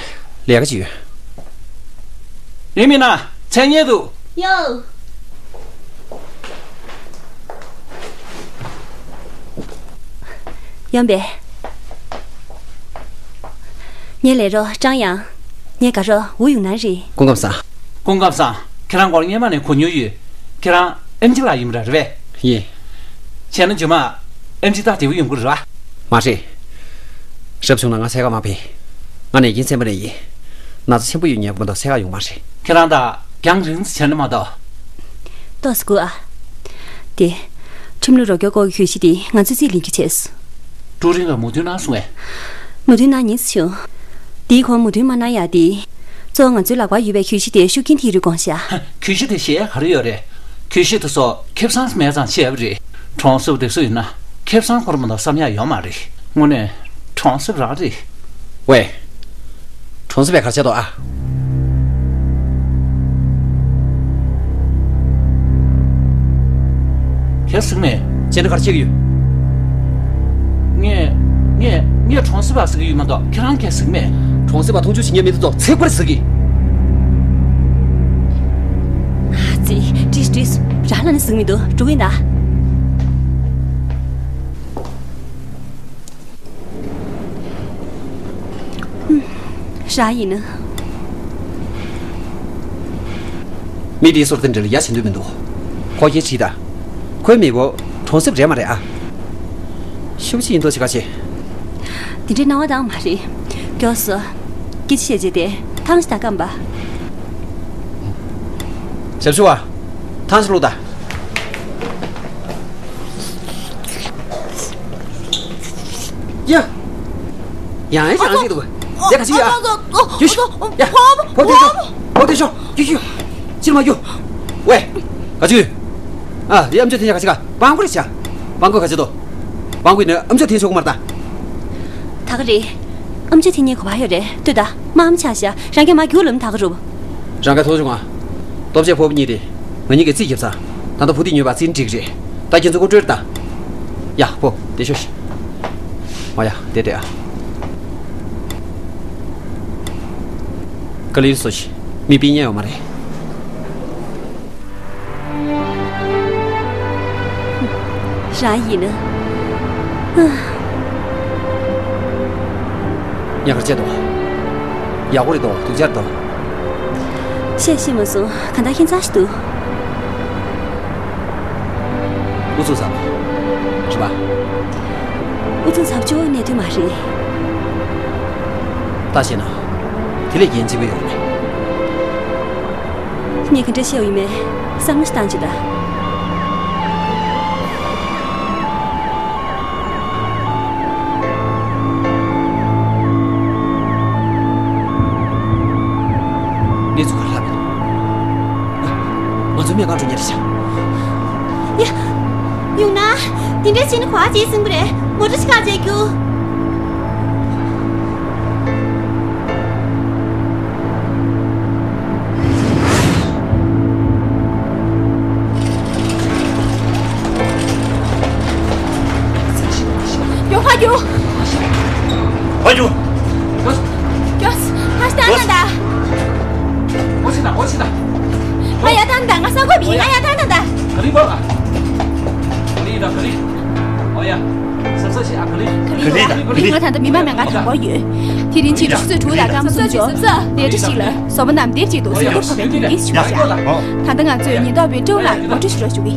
ལས་ཀ་ཅིག་ཡོད། ལི་མི་ན། མཚན་སྙན་འདུག་ཡོ། ཡོང་པས། ངའི་ལས་རོགས་ཀྲང་ཡང་། ངའི་དགའ་རོགས་ཝུ་ཡུང་ནན་རེད། སྐུ་ཁམས་བཟང་། སྐུ་ཁམས་བཟང་། ཁྱེད་རང་སྐོར་སྔོན་མ་ནས་གོ་མྱོང་ཡོད། ཁྱེད་རང་ཨེམ་ཆི་ལགས་ཡིན་པ་རེད་པས། ཡིན། བྱས་ན་རྗེས་མ་ཨེམ་ཆི་ད་བདེ་པོ་ཡོང་གི་རེད་པ། མ་རེད། རབ་བྱུང་ན་ང་འཚོལ་ག་མ་ཕེབས། ང་ནད་རྐྱེན་ཚན་པ་ནས་ཡིན། ན་ཚ་ཆེན་པོ་ཡོད་མཁན་མ་གཏོགས་འཚོལ་ག་ཡོང་མ་རེད། ཁྱེད་རང་ད་རྒྱང་རིང་ཙམ་བྱས་ན་མ་གཏོགས། ཏོག་ཙམ་སྒུག་ཨ། དེ། ཁྲིམས་ལུགས་རོགས་སྐྱོར་སྐོར་གྱི་གྱོད་གཞི་དེ་ང་ཚོས་རྩིས་ལེན་རྒྱུ་བྱས་སོང་། ཀྲུའུ་རིན་ལ་མོས་མཐུན་གནང་སོང་ངས། མོས་མཐུན་གནང་ཉེན་ཙམ་བྱུང་། དེའི་གོང་མོས་མཐུན་མ་གནང་ཡག་དེ། གཙོ་བོ་ང་ཚོའི་ལག་པར་ཡོད་པའི་གྱོད་གཞི་དེ་ཤུགས་རྐྱེན་དེའི་རུ་དགོངས་ཤག། གྱོད་གཞི་དེ་བཞེས་ཡག་ག་རེ་ཡོད་རེད། གྱོད་གཞི་དེ་ཚོ་ཁེ་བཟང་མེད་ཙང་བྱས་པ་རེད། གྲོང་གསེབ་དེ་ཚོ་ཡིན་ན་ཁེ་བཟང་ཁོ་རང་མ་གཏོགས་བསམ་ཡག་ཡོད་མ་རེད། དངོས་གནས་གྲོང་གསེབ་རང་རེད། ཝེ། གྲོང་གསེབ་པས་ག་རེ་བྱས་འདུག་ཨ། ག་རེ་ཟེར་གྱི་མེད། ཁྱེད་རང་ག་རེ་བྱེད་ཀྱི་ཡོད། ངས། ངས། ངས་གྲོང་གསེབ་པ་ཟེར་གྱི་ཡོད་མ་གཏོགས་ཁྱེད་རང་ག་རེ་ཟེར་གྱི་མེད། གྲོང་གསེབ་པ་མཐོང་ཆུང་བྱེད་མཁན་མི་འདི་ཚོ་ཚེ་འཁོར་ཟེར་གྱི། ཨ་ཙི། བྲིས་བྲིས། རང་ལ་ནི་ཟིག་མི་འདུག་འགྲོ་གི་ཡིན་ད། རང་ཡིན་ན། མི་དེའི་སོར་དེ་འདྲ་ལ་ཡ་བྱེད་འདོད་མི་འདུག་ཁོ་སྐད་དྲིས་ད། ཁོའི་མེས་པོ་གྲོང་གསེབ་རེད་མ་རེད་ཨ། ཤུགས་ཆེ་ཡིན་མདོག་ཅིག་ག་བྱེད། དེ་འདྲའི་སྣང་བ་བཏང་མ་རེད། མགྱོགས་སོ། སྐད་ཆ་བཤད་རྗེས་དེ་ཐང་ཞིག་ད་སྐམ་པ། ཞབས་ཞུ་བ། ཐང་ཞིག་བླུགས་ད། ཡ། ཡང་ཡང་ཡང་ཞིག་འདུག་ཡ་ག་ཅིག་ཡ། ཡ་ཤི། ཡ། བོ་དེ་ཤོག་བོ་དེ་ཤོག་ཅི་མ་རྒྱུ། ཝེ། ག་ཅིག་ཡོད། ཨ། ཡ། ཨམ་ཅོག་འཐེན་ཡ་ག་ཅིག་ག་སྤང་གོ་རེ་ཤ། སྤང་གོ་ག་ཅིག་དོ། སྤང་གོ་ཡིན་ན་ཨམ་ཅོག་འཐེན་ཆོག་གི་མ་རེད་ད། ད་ག་རེད། ཨམ་ཅོག་འཐེན་ཉེ་གོ་བ་ཡོད་རེད་ལྟོས་ད། མ་ཨམ་ཆག་ཤ་རང་གིས་མ་རྒྱུག་ལོམ་ད་ག་རུབ། རང་ག་ཐོག་བྱུང་ང་། ལྟོ་ཆས་ཕོར་པ་གཉིས་རེད། ང་གཉིས་ཀྱིས་རྩིས་རྒྱབ་ཚར། ད་ལྟ་བུ་ཏི་ཉོས་པ་རྩིས་འགྲིག་རེད། ད་ཁྱེད་ཚོ་སྐུ་སྤྲོད་ད། ཡ་ཕོ་དེ་ཤོ་ཤི། མ་ཡ་དེ་དེ་ཨ། ག་ལེར་སོ་ཤི། མི་པི་ཉན་ཡོད་མ་རེད། རང་ཡིན་ན། ཉག་གར་བྱེད་དོ། ཡག་པོ་རེད་དོ་སྡུག་ཅག་རེད་དོ། བཤད་ཤེས་མ་སོང་གང་ལྟར་ཁྱད་མཚར་ཞིག་འདུག་ཨུ་ཚུགས་ཟ། རེད་པ། ཨུ་ཚུགས་ཟ་བཅུག་གནད་དོན་མ་རེད། ད་བཤད་ན། དེ་ལས་རྒྱན་གཅིག་པོ་ཡོད་རེད། ངས་ག་འདྲ་བཤད་ཡོད་མེད་བསམ་བློ་ཞིག་བཏང་བྱེད་ད། གནས་ཚུལ་ག་རེ་ལྷག་པས། ང་ཚོ་སྨན་ཁང་འགྲོ་ཉེ་རེད་ཤག་ཡ། ཡོང་ན། དེ་འདྲ་བྱས་ན་གོ་བ་བྱེད་ཟིན་པ་རེད། མོ་ཊ་ཞིག་ཁ་བྱེད་རྒྱུ། རེད་ད། ང་ད་ལྟ་མི་མང་མེད་ཁང་དང་པོ་ཡོད། དེ་རིང་ཕྱི་དྲོ་ཆུ་ཚོད་དྲུག་དང་སྐར་མ་སུམ་ཅུ། ལས་གྲྭ་ཞིག་ལ་བཟོ་པ་རྣམས་དེབ་ཅིག་ཏུ་གཟིགས་སྐོར་ཕབ་པའི་ཉིན་གྱིས་ཞུ་བ་ཡིན། ད་ལྟ་ང་ཚོས་ཉེན་རྟོག་པའི་ཀྲོའུ་ལགས་ངོ་སྤྲོད་ཞུ་རོགས་ཞུ་གི།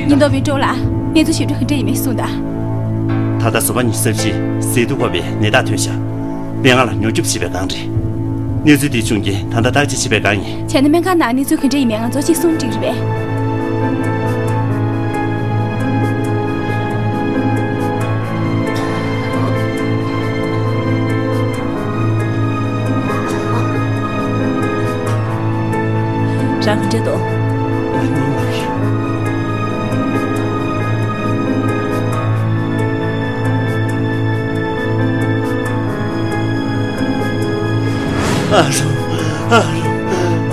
ཉེན་རྟོག་པའི་ཀྲོའུ་ལགས། གནས་ཚུལ་ཞིབ་ཕྲ་ག་འདྲ་ཡིན་མིན་གསུངས་དང་། ད་ལྟ་བཟོ་པ་ཉི་ཤུ་རྩ་བཞི་ཟས་དུག་ཕོག་པའི་ནད་རྟགས་ཐོན་ཤག་པའི་ང་ལ་མྱུར་སྐྱོབ་བྱེད་པའི་སྒང་རེད། གནས་ཚུལ་འདིའི་བྱུང་རྐྱེན་ད་ལྟ་བརྟག་དཔྱད་བྱེད་པའི་སྒང་ཡིན། བྱས་ན་སྨན་ཁང་ནང་གནས་ཚུལ་ག་འདྲ་ཡིན་མིན་ང་ཚོར་གཅིག་གསུངས་འགྲིག་རེད་པས། རང་ག་འདྲ་འདུག་ཨ་རོ། ཨ་རོ།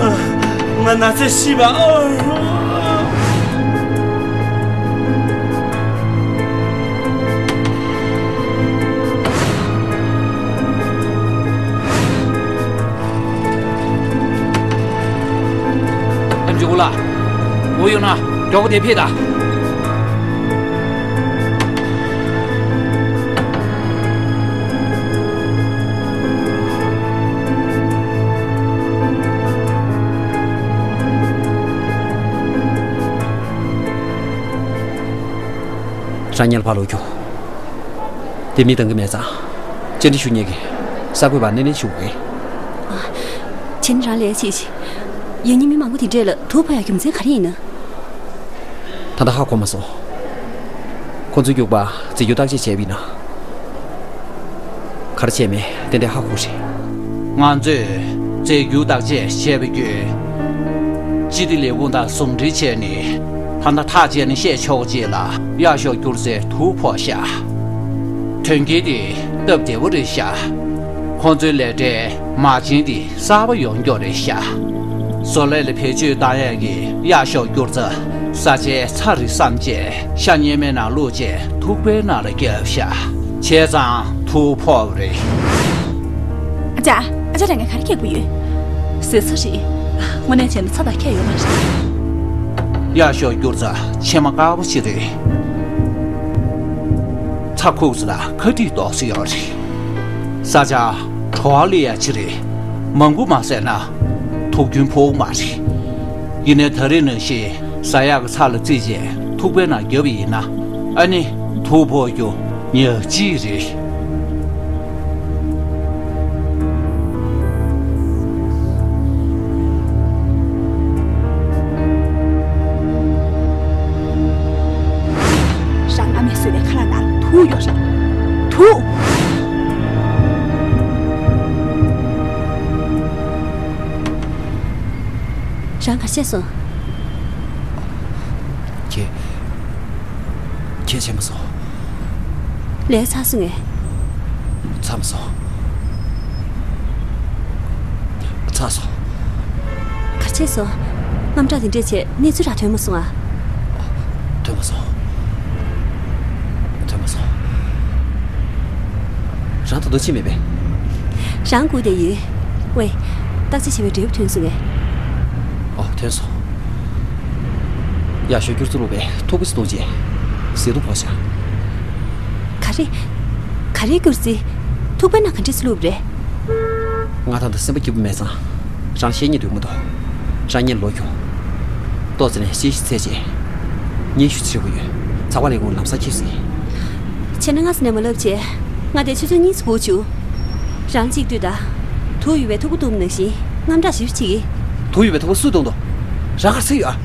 ཨ། ང་ན་ཚ་ཤི་བ། ཨ་རོ། ཨ་འཇུ་གུ་ལགས། འོ་ཡོད་ན་མགྱོགས་པོ་དེ་ཕེབས་དང་། རང་ཉལ་ཕར་ལོག་རྒྱུགས། དེ་མི་འདང་གི་མེད་ཙང་། བཅར་འདྲི་ཞུ་མཁན་གྱི་གསར་འགོད་པ་སྣེ་ལེན་ཞུ་དགོས། བྱས་ན་རང་ལས་བྱེད་ཅིག་ཡང་སྙིང་མི་མང་པོ་དེ་འདྲས་ལ་དུག་ཕོག་ཡག་རྒྱུ་མཚན་ག་རེ་ཡིན་ན། ད་ལྟ་ཧ་གོ་མ་སོང་། ཁོ་ཚོའི་རྒྱུག་པ་རྫས་འགྱུར་བརྟག་དཔྱད་བྱས་པ་ཡིན་ན། ག་རེ་བྱས་མེད་ཏན་ཏན་ཧ་གོ་རེད། ང་ཚོས་རྫས་འགྱུར་བརྟག་དཔྱད་བྱས་པ་བརྒྱུད། སྤྱི་བདེ་ལས་ཁུངས་དང་ཟུང་འབྲེལ་བྱས་ནས། ད་ལྟ་ཐག་བཅད་ནས་བཤད་ཆོག་ཅིག་ལ་གཡག་ཤོག་སྐྱུར་རྫས་དུག་ཕོག་ཤག་དོན་རྐྱེན་དེ་སྟབས་བདེ་བོ་རེད་ཤག་ཁོང་ཚོའི་ལས་གྲྭའི་མ་བྱན་དེ་གསར་པ་ཡོང་རྒྱུ་རེད་ཤག་བཟོ་ལས་ལ་བེད་སྤྱོད་བཏང་ཡག་གི་གཡག་ཤོག་སྐྱུར་རྫས་ས་ཆའི་ཚ་རེད་བསམ་བྱས་ཤ་ཉེ་མའི་ནང་བླུགས་རྗེས་ཐུག་པའི་ནང་ལ་བརྒྱབ་ཤག་བྱས་ཙང་ཐུག་ཕོག་པ་རེད། ཨ་ཅག་ཨ་ཅག་ལ་ངས་ག་རེ་ཁྱེར་དགོས་ཡོད། ཟེར་ས་རེད། དངོས་གནས་བྱས་ན་ཚྭ་དང་ཁྱད་ཡོད་མ་རེད། གཡག་ཤོག་སྐྱུར་རྫས་ཕྱེ་མ་དཀར་པོ་ཞིག་རེད། ཚྭ་ཁུག་ཙམ་དང་ཁ་དཀྲིས་འདོགས་སྲོལ་ཡོད་རེད། ས་ཆ་དྲོ་བ་སླེབས་ཡག་ཅིག་རེད། མང་པོ་མ་བཟས་ན་དུག་རྒྱུན་ཕོག་མ་རེད། ཡིན་ནའི་ད་རེས་ནང་བཞིན་ཟ་ཡག་གི་ཚྭ་ལ་བརྩིས་རྗེས་ཐུག་པའི་ནང་བརྒྱབ་པ་ཡིན་ན། ཨ་ནི་དུག་ཕོག་རྒྱུ་ཉག་གཅིག་རེད། རང་ཨ་མས་བཟོས་པའི་ཁ་ལག་ནང་དུག་ཡོད་རེད། དུག་རང་ག་རེ་བྱས་སོང་། ཁྱེད། ཁྱེད་བྱས་མ་སོང་། ལས་ཚར་སོང་ངས། ཚར་མ་སོང་། ཚར་སོང་། ག་རེ་བྱས་སོང་། དངངས་སྐྲག་དེ་འདྲས་བྱས་གནས་ཚུལ་རག་ཐོན་མ་སོང་ཨ། ཐོན་མ་སོང་། ཐོན་མ་སོང་། རང་ད་དུང་ཕྱིན་མེད་པས། རང་སྒུག་བསྡད་ཡོད། ཝེ། བརྟག་དཔྱད་བྱེད་པའི་འབྲས་བུ་ཐོན་སོང་ངས། ཨོ་ཐོན་སོང་། གཡག་ཤོག་སྐྱུར་རྫས་བླུགས་པས་ཐུག་པ་ཞིག་བཏུངས་རྗེས་ཟས་དུག་ཕོག་ཤག་ག་རེ། ག་རེ་སྐྱུར་རྫས། ཐུག་པའི་ནང་ག་འདྲས་སེ་བླུགས་པ་རེད། ང་ད་ལྟ་སེམས་པ་སྐྱིད་པོ་མེད་ཙང་། རང་བཤད་སྙིང་འདོད་མི་འདུག་རང་ཉལ་ལོག་རྒྱུགས། ཏོག་ཙམ་ནས་གཅིན་སྙི་ཚད་བྱས། སྙན་ཞུ་བྱེད་དགོས་ཡོད། ཚགས་པར་ལས་ཁུངས་ལམ་སང་འཁྱེར་སྲིད། བྱས་ན་སྔ་ས་ནས་མ་ལབ་བྱས། ང་དེ་ཆུ་ཚོད་གཉིས་སུ་སྒུག་བཅུག་རང་གཅིག་ལྟོས་དང་། དུག་ཡོད་པའི་ཐུག་པ་བཏུངས་པ་ནང་བཞིན་དངངས་སྐྲག་ཞེ་པོ་བྱེད་ཀྱི། དུག་ཡོད་པའི་ཐུག་པ་སུས་བཏུངས་འདུག་རང་ག་རེ་ཟེར་ཡོད་ཨ།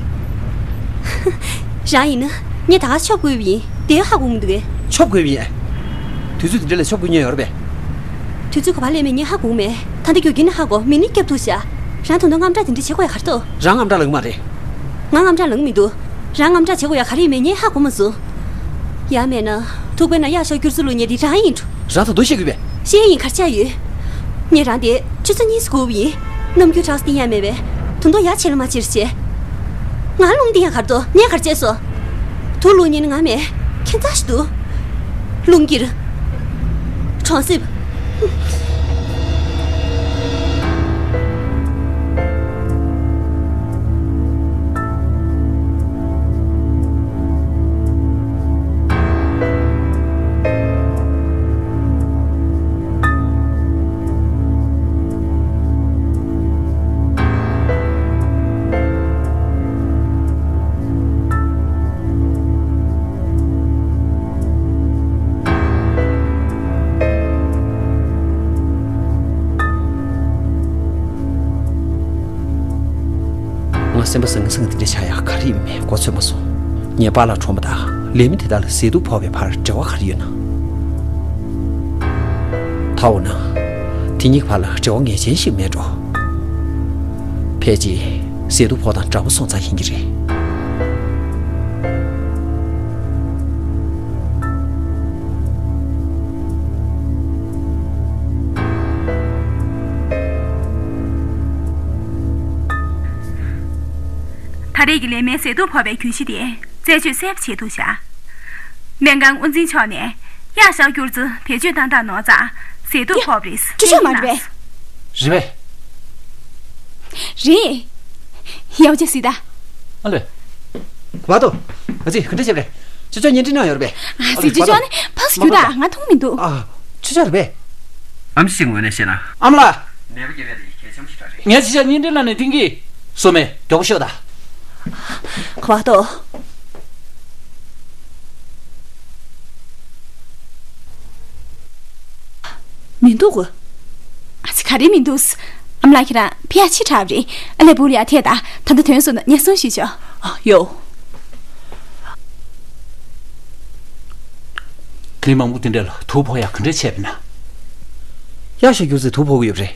རང་ཡིན་ན་ངས་ད་ག་ཆོབ་དགོས་པ་ཡིན་དེ་ཧ་གོ་མི་འདུག་གས། ཆོབ་དགོས་པ་ཡིན། དུས་ཚོད་དེ་འདྲ་ལ་ཆོབ་དགོས་ཉེན་ཡོད་རེད་པས། དུས་ཚོད་ག་པར་སླེབས་མེད་ངས་ཧ་གོ་མེད། ད་ལྟ་རྒྱུ་རྐྱེན་ནི་ཧ་གོ་མི་ནི་སྐྱབས་ཐུག་ཤག་རང་ད་དུང་དངངས་སྐྲག་དེ་འདྲ་བྱེད་དགོས་ཡ་ག་རེ་འདུག་རང་དངངས་སྐྲག་ལངས་མ་རེད། ང་དངངས་སྐྲག་ལངས་མི་འདུག་རང་དངངས་སྐྲག་བྱེད་དགོས་ཡ་ག་རེ་ཡིན་མེད་ངས་ཧ་གོ་མ་སོང་། ཡང་མེད་ན་ཐུག་པའི་ནང་གཡག་ཤོག་སྐྱུར་རྫས་བླུགས་མཁན་དེ་རང་ཡིན་འགྲོ། རང་ད་དུང་བཤད་ཀྱི་ཡོད་པས། བཤད་ཡིན་ག་རེ་བྱས་ཡོད། ངས་རང་དེ་ཆུ་ཚོད་གཉིས་སུ་སྒུག་པ་ཡིན། ནམ་རྒྱུན་གྲགས་སུ་བསྟན་ཡ་མེད་པས། ད་དུང་ཡ་བྱེད་ལ་མ་བྱེད་རེ་བྱས། ང་རླུང་བསྟན་ཡ་ག་རེ་འདུག་ངས་ག་རེ་བྱས་སོང་། དུག་བླུགས་མཁན་ནི་ང་མེད། ཁྱད་མཚར་ཞིག་འདུག་རླུང་འཁྱེར། གྲོང་གསེབ། སེམས་པ་ཟང་ངེ་ཟིང་ངེ་དེ་འདྲ་ཆགས་ཡག་ག་རེ་ཡིན་མིན་མགོ་ཚོད་མ་སོང་། ངའི་པཱ་ལགས་གྲོངས་པ་དང་ལས་མི་དེ་དག་ལ་ཟས་དུག་ཕོག་པའི་བར་འབྲེལ་བ་ག་རེ་ཡོད་ན། ད་འོ་ན། དེ་གཉིས་ཀྱི་བར་ལ་འབྲེལ་བ་ངེས་ཅན་ཞིག་མེད་འགྲོ། ཕལ་ཆེར་ཟས་དུག་ཕོག་དང་འདྲ་པོ་སོང་ཙང་ཡིན་གྱི་རེད། ད་རེས་ཀྱི་ལས་མིར་ཟས་དུག་ཕོག་པའི་རྒྱུ་གཞི་དེ་རྩད་གཅོད་གསལ་པོ་བྱས་འདུག་ཤག་སྨན་ཁང་དབུ་འཛིན་མཆོག་ནས་གཡག་ཞའོ་ཀྱུར་ཙི་བེད་སྤྱོད་བཏང་སྟངས་ནོར་ཙང་ཟས་དུག་ཡ། ཕོག་པ་རེད། ཅོ་ཅོ་མ་རེད་པས། རེད་པས། རེད། ཡག་པོ་བྱས་གཟིགས་དང་། ཨ་ལེ། གོ་བ་ཏོ། ཨ་ཙི་ག་འདྲ་བྱས་པ་རེད། ཅོ་ཅོ་བརྙན་འཕྲིན་ནང་ཡོད་རེད་པས། ཨ་ཙི་ཅོ་ཅོ་ནི་ཕ་སུ་རྒྱུ་དང་ང་མཐོང་མི་འདུག་ཨ། ཅོ་ཅོ་རེད་པས། ཨ་མ་ཞིག་ངོས་ནས་བཤད་ན། ཨ་མ་ལགས། ནད་པ་སྐྱེ་བའི་རིགས་གལ་ཆེན་པོ་ཞིག་རེད། ངས་ཅི་བྱ་བརྙན་འཕྲིན་ལ་ནས་ཐིང་གིས་སོ་མེ་མགྱོགས་པོ་ཤོག་དང་། ཁ་བ་ཏོ། མི་འདུག་གོ། ཨ་ཙི་ག་རེ་མི་འདུག་ཨ་མ་ལགས་ཁྱེད་རང་ཕི་ཡ་ཕྱི་དྲགས་རེད། ཨ་ལས་བུ་ལ་ཡ་ཐད་ད་ད་ལྟ་དོན་སོང་ན་ཉེན་སྲུང་ཞུས་ཆོག་ཨ་ཡོ། མི་མང་པོ་དེ་འདྲ་ལ་དུག་ཕོག་ཡག་ག་འདྲས་བྱས་པ་ན། གཡག་ཞའོ་ཀྱུར་ཙིས་དུག་ཕོག་གི་ཡོད་པ་རེད།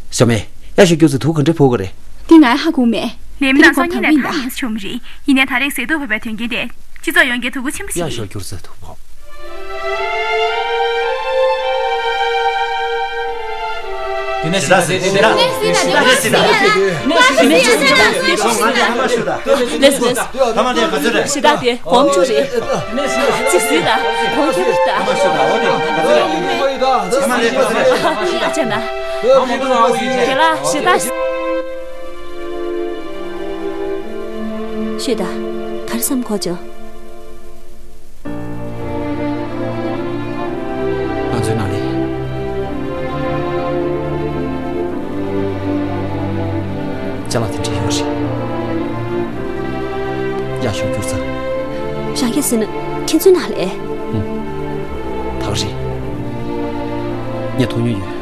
ཞོ་མེ། གཡག་ཞའོ་ཀྱུར་ཙིས་དུག་ག་འདྲས་ཕོག་གི་རེད། འདི་ང་ཧ་གོ་མེད། ལས་མི་དང་སྲོག་ཉེན་ལས་ཐར་མི་བྱུང་མ་རེད། ཡིན་ནའི་ད་རེས་ཟས་དུག་ཕོག་པའི་དོན་རྐྱེན་དེ་སྤྱི་ཚོགས་ཡོངས་ཀྱི་དོ་ཁུར་ཆེན་པོ་ཞིག་གཡག་ཡིན། ཞའོ་ཀྱུར་ཙིས་དུག་ཕོག་དེ་ནས་ཞེ་དྲག་དེ་དེ་དེ་ཞེ་དྲག་དེ་ཞེ་དྲག་དེ་ཞེ་དྲག་དེ་ཞེ་དྲག་དེ་ཞེ་དྲག་དེ་ཞེ་དྲག་དེ་ལེས་ལེས། ཐ་མ་དེ་ག་ཚོད་རེད། ཞེ་དྲག་དེ་སྒོར་མོ་བཅུ་རེད། ཅིག་གཟིགས་དང་། སྒོར་མོ་བརྒྱ་རེད་ད། ཐ་མ་ཞུ་དང་། འོ་དེ་ག་ཚོད་རེད། ཐ་མ་དེ་ག་ཚོད་རེད། ཨ་ཅག་ན། དེ་ལ་ཞེ་དྲག་ཤོད་དང་། ག་རེ་བསམ་གོ་བྱུང་། ང་ཚོའི་ནང་ནས་ཅ་ལག་དེ་འདྲ་ཡོད་རེད། གཡག་ཞའོ་ཀྱུར་ཙི། རང་གིས་ཟེར་ན་ཁྱེད་ཚོའི་ནང་ལས། ཨུམ། ད་ག་རེད། ངས་མཐོང་མྱོང་ཡོད།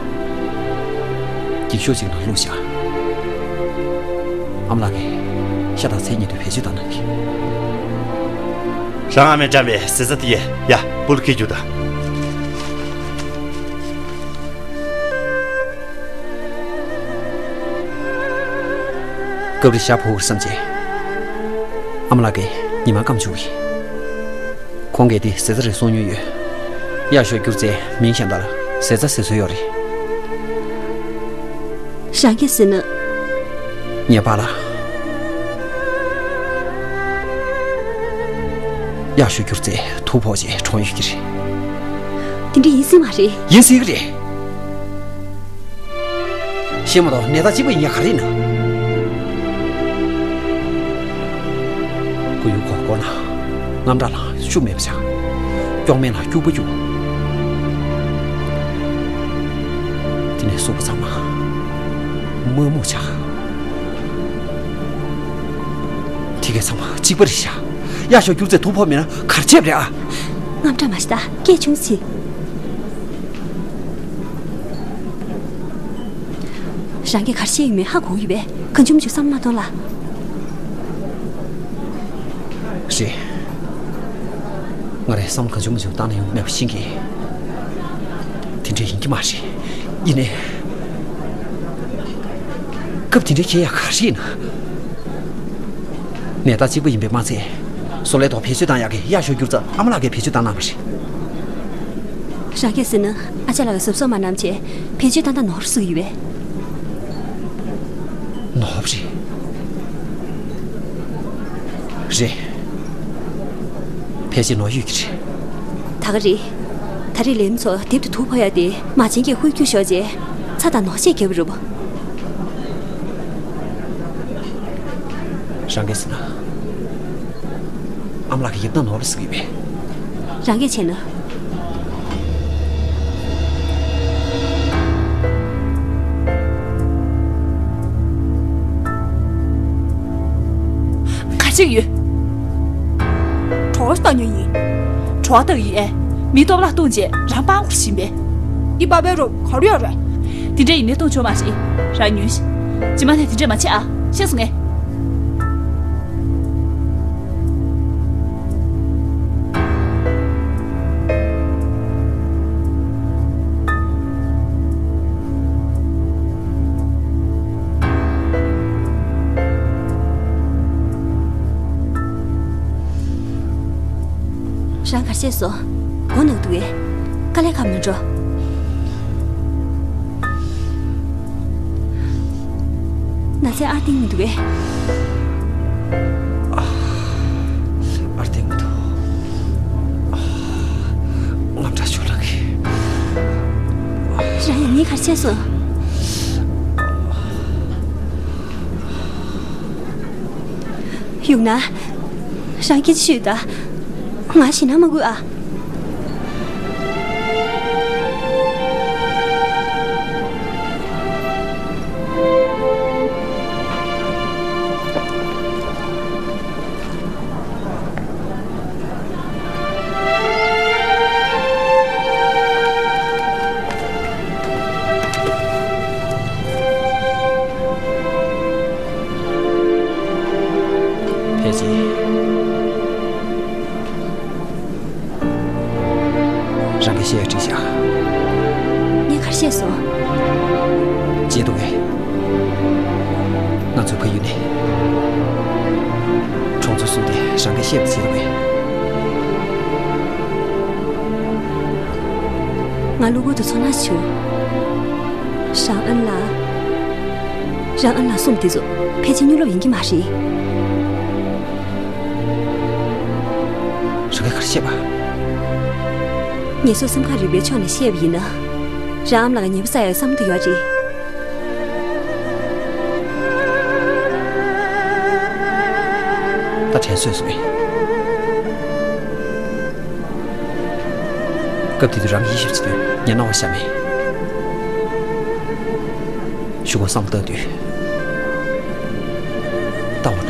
འགྱིག་ཤོག་ཅིག་ནང་བླུགས་བཞག་ཨ་མ་ལགས་ཀྱིས་ཤ་དང་ཚལ་ཉིན་དུ་བེད་སྤྱོད་བཏང་གནང་གི། རང་ཨ་མས་བཀྲམ་པའི་ཟས་རྩ་དེ་ཡ་སྦུག་ལ་འཁྱེར་རྒྱུགས་དང་། སྐབས་རེ་ཤ་ཕོག་གི་རེད་བསམ་བྱས། ཨ་མ་ལགས་ཀྱིས་ཉི་མ་སྐམ་བཅུག་གི། ཁོང་གིས་དེ་ཟས་རྩ་རེད་གསུང་མྱོང་ཡོད། གཡག་ཞའོ་ཀྱུར་ཙིའི་མིང་གཞན་དག་ལ་ཟས་རྩ་ཟེར་སྲོལ་ཡོད་རེད། རང་གིས་ཟེར་ན། ངའི་པཱ་ལགས། གཡག་ཞའོ་ཀྱུར་ཙིས་དུག་ཕོག་རྗེས་གྲོངས་ཡོད་ཀྱི་རེད། དེ་འདྲ་ཡིན་སྲིད་མ་རེད། ཡིན་སྲིད་ཀྱི་རེད། ཤེས་མ་གཏོགས་ནད་རྟགས་གཅིག་པ་ཡིན་ཡ་ག་རེ་ཡིན་ན། སྐུ་ཡུལ་ཁོག་བསྐོར་ན་དངངས་སྐྲག་ལངས་ཤུགས་མེད་པ་ཆགས། སྐྱོག་སྨན་ལ་སྐྱུག་པ་སྐྱུག་དེ་ནས་གཟུགས་པོ་ཚང་མ་མག་མོག་ཆགས། དེ་གས་ཚང་མ་གཅིག་པ་རེད་ཤག་གཡག་ཞའོ་ཀྱུར་ཙིས་དུག་ཕོག་མེད་ན་ག་རེ་བྱས་པ་རེད་ཨ། དངངས་སྐྲག་མ་བྱེད་ད། སྐད་ཆུང་ཟིག་རང་གིས་ག་རེ་བཤད་ཡོད་མེད་ཧ་གོ་གི་ཡོད་པས། གང་བྱུང་མང་བྱུང་བསམ་མ་གཏོང་ལ། རེད། ང་རས་བསམ་བློ་གང་བྱུང་མང་བྱུང་བཏང་ན་ཡོང་མེད་པ་ཤེས་གི། དེ་འདྲ་ཡིན་གྱི་མ་རེད། ཡིན་ནའི། སྐབས་དེ་འདྲ་འཁེལ་ཡ་ག་རེ་ཡིན་ན། ནད་རྟགས་གཅིག་པ་ཡིན་པས་མ་ཚད། བཟོ་ལས་ཐོག་བེད་སྤྱོད་བཏང་ཡག་གི་གཡག་ཞའོ་ཀྱུར་ཙི་ཨ་མ་ལགས་ཀྱིས་བེད་སྤྱོད་བཏང་གནང་བ་རེད། རང་གིས་ཟེར་ན་ཨ་ཅག་ལགས་ཀྱིས་གཟབ་གཟབ་མ་གནང་བྱས་བེད་སྤྱོད་བཏང་སྟངས་ནོར་བཟོ་གི་ཡོད་པས། ནོར་བ་རེད། རེད། ཕལ་ཆེར་ནོར་ཡོད་ཀྱི་རེད། ད་ག་རེད། ད་རེས་ལས་མི་ཚོ་དེབ་ཏུ་དུག་ཕོག་ཡ་དེ་མ་བྱན་གྱིས་ཧུད་རྒྱུགས་ཤོར་རྗེས་ཚྭ་དང་ནོར་ཤས་བརྒྱབ་པ་རེད་པ། རང་གིས་ཟེར་ན། ཨ་མ་ལགས་ཀྱིས་ཡིབ་ནག་ནོར་བ་ཟེར་གྱི་ཡོད་པས། རང་གིས་བྱས་ན། ག་ཅིག་ཡོད། གྲོགས་བཏང་ཉོ་ཡིན། གྲོགས་བཏང་ཡིན་ཨེ། མི་སྟོབས་ལ་བཏུང་རྗེས་རང་པང་ཁུར་བཞིན་པས། འདི་པ་བའི་རོ་ག་རུ་ཡོད་རེད། དེ་འདྲ་ཡིན་ནའི་བཏུང་ཆོག་མ་རེད། རང་ཉོན་ཞིག་རྗེས་མ་ནས་དེ་འདྲ་མ་བྱེད་ཨ། ཤེས་སོང་ངས། རང་ག་རེ་བྱས་སོང་། བོ་ནག་འདུག་གས། དཀའ་ལས་ཁག་མི་འགྲོ། ན་ཚ་ཨར་ཏིང་མི་འདུག་གས། ཨར་ཏིང་མི་འདུག་ངམ་དྲག་ཤོར་ལགས་ཀྱི། རང་ཡང་ཉིན་ག་རེ་བྱས་སོང་། ཡུང་ན། རང་སྐད་ཆ་ཤོད་ད། ང་ཞེད་སྣང་མ་དགོས་ཨ། ཕལ་ཆེར། རང་གིས་བཤད་ཡ་འགྲིག་ཤག་ངས་ག་རེ་བཤད་སོང་། ཅི་འདུག་གས། ང་ཚོའི་ཕ་ཡུལ་ནས། གྲོང་ཚོ་བཟུང་སྟེ་རང་གིས་བཤད་པ་བྱེད་འདུག་གས། ང་གློ་བུར་དུ་ཚོར་སྣང་བྱུང་། རང་ཨན་ལགས། རང་ཨན་ལགས་གསུངས་པ་དེ་ཚོ་ཕལ་ཆེར་དངོས་སློབ་ཡིན་གྱི་མ་རེད། རང་གིས་ག་རེ་བཤད་པ། ངེད་ཚོ་སེམས་ཁམས་རིག་པའི་ཕྱོགས་ནས་བཤད་པ་ཡིན་ན། རང་ཨ་མ་ལགས་ཀྱི་ཉེས་པ་བསགས་ཡག་བསམ་བློ་དེ་ཡོད་རེད། ད་དྲན་གསོས་སོང་ངས། སྐབས་དེ་དུས་རང་གིས་དབྱེ་ཞིབ་བྱེད་དུས་ངས་སྣང་བ་ཤར་མེད། གཞུག་གུ་བསམ་བློ་བཏང་དུས། ལྟ་འོ་ན།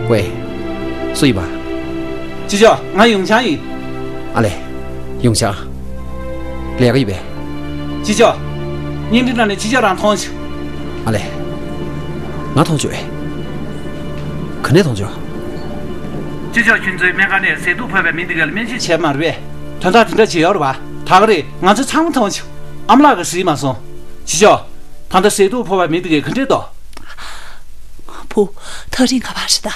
ཝེ། སུ་ཡིན་པ། ཅི་ཅོ། ང་ཡུང་ཆང་ཡིན། ཨ་ལེ། ཡུང་ཆང་། ལས་ཀ་ཡིན་པས། ཅི་ཅོ། བརྙན་འཕྲིན་ནང་ནས་ཅི་ཅོ་རང་མཐོང་བྱུང་། ཨ་ལེ། ང་མཐོང་བྱུང་བས། ག་ནས་མཐོང་བྱུང་། ཅི་ཅོ། ཁྱོད་ཚོའི་སྨན་ཁང་ནས་ཟས་དུག་ཕོག་པའི་མི་འདི་ག་ལ་སྨན་བཅོས་བྱས་མ་རེད་པས། དོན་དག་དེ་འདྲ་ཅིག་ཡོད་རེད་པ། ད་ག་རེད། ང་ཚོས་ཚང་མ་མཐོང་བྱུང་། ཨ་མ་ལགས་ཀྱིས་གཟིགས་མ་སོང་། ཅི་ཅོ། ད་ལྟ་ཟས་དུག་ཕོག་པའི་མི་དེ་གས་ག་འདྲས་འདུག་བུ། ཐག་རིང་ག་པར་རེད་ད།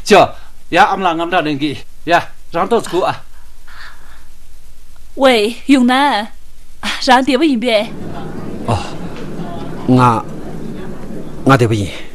ཅོ། ཡ། ཨ་མ་ལགས་དངངས་སྐྲག་ལེན་གི། ཡ། རང་ཏོག་ཙམ་སྒུག་ཨ། ཝེ། ཡུང་ན། རང་བདེ་པོ་ཡིན་པས། ཨ། ང་། ང་བདེ་པོ་ཡིན།